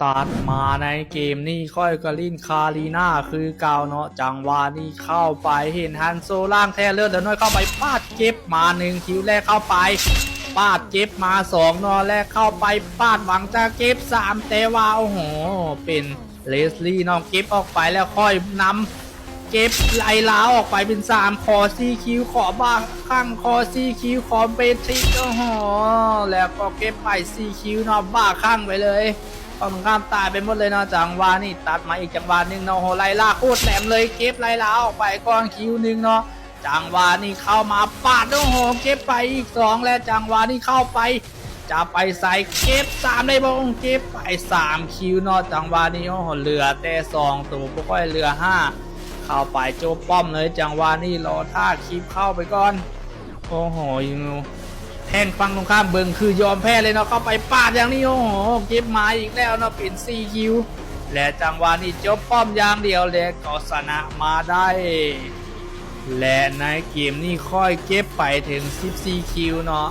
ຕັດມາໃນເກມນີ້ຂ້ອຍກໍຫຼິ້ນຄາລີນາຄືເກົ່າເນາະ. ຈັງຫວະນີ້ເຂົ້າໄປເຫັນຮັນໂຊລ່າງແທ້ເລີດ ແລ້ວນ້ອຍເຂົ້າໄປປາດເກັບມາໜຶ່ງຄິວແລກເຂົ້າໄປ ປາດເກັບມາສອງເນາະ ແລກເຂົ້າໄປປາດຫວັງຈະເກັບສາມ ແຕ່ວ່າ ໂອ້ໂຫ ເປັນເລສລີເນາະ ເກັບອອກໄປແລ້ວຄ່ອຍນຳ ເກັບໄລ່ລາວອອກໄປເປັນສາມ ຂໍສີ່ຄິວ ຂໍບ້າຄັ້ງ ຂໍສີ່ຄິວ ຂໍເບດທຣິກ ໂອ້ໂຫ ແລ້ວກໍເກັບໄປສີ່ຄິວເນາະ ບ້າຄັ້ງໄປເລີຍ. ຝັ່ງຕົງຂ້າມຕາຍໄປໝົດເລີຍເນາະ. ຈັງຫວະນີ້ຕັດມາອີກຈັງຫວະໜຶ່ງເນາະ ໂອ້ໂຫ ໄລ່ລາໂຄດແຫຼມເລີຍ ເກັບໄລ່ລາວອອກໄປກ່ອນຄິວໜຶ່ງເນາະ. ຈັງຫວະນີ້ເຂົ້າມາປາດ ໂອ້ໂຫ ເກັບໄປອີກສອງ ແລະ ຈັງຫວະນີ້ເຂົ້າໄປ ຈະໄປໃສ ເກັບສາມໄດ້ບໍ່? ເກັບໄປສາມຄິວເນາະ. ຈັງຫວະນີ້ ໂອ້ໂຫ ເຫຼືອແຕ່ສອງໂຕ ບໍ່ຄ່ອຍເຫຼືອຫ້າ ເຂົ້າໄປໂຈະປ້ອມເລີຍ. ຈັງຫວະນີ້ລໍຖ້າຄລິບເຂົ້າໄປກ່ອນ ໂອ້ໂຫ ແທ່ງຝັ່ງຕົງຂ້າມເບິ່ງຄືຍອມແພ້ເລີຍເນາະ ເຂົ້າໄປປາດຢ່າງນີ້ ໂອ້ໂຫ ເກັບມາອີກແລ້ວເນາະ ເປັນສີ່ຄິວ ແລະ ຈັງຫວະນີ້ໂຈະປ້ອມຢ່າງດຽວ ແລະ ກໍຊະນະມາໄດ້ ແລະ ໃນເກມນີ້ຂ້ອຍເກັບໄປເຖິງສິບສີ່ຄິວເນາະ.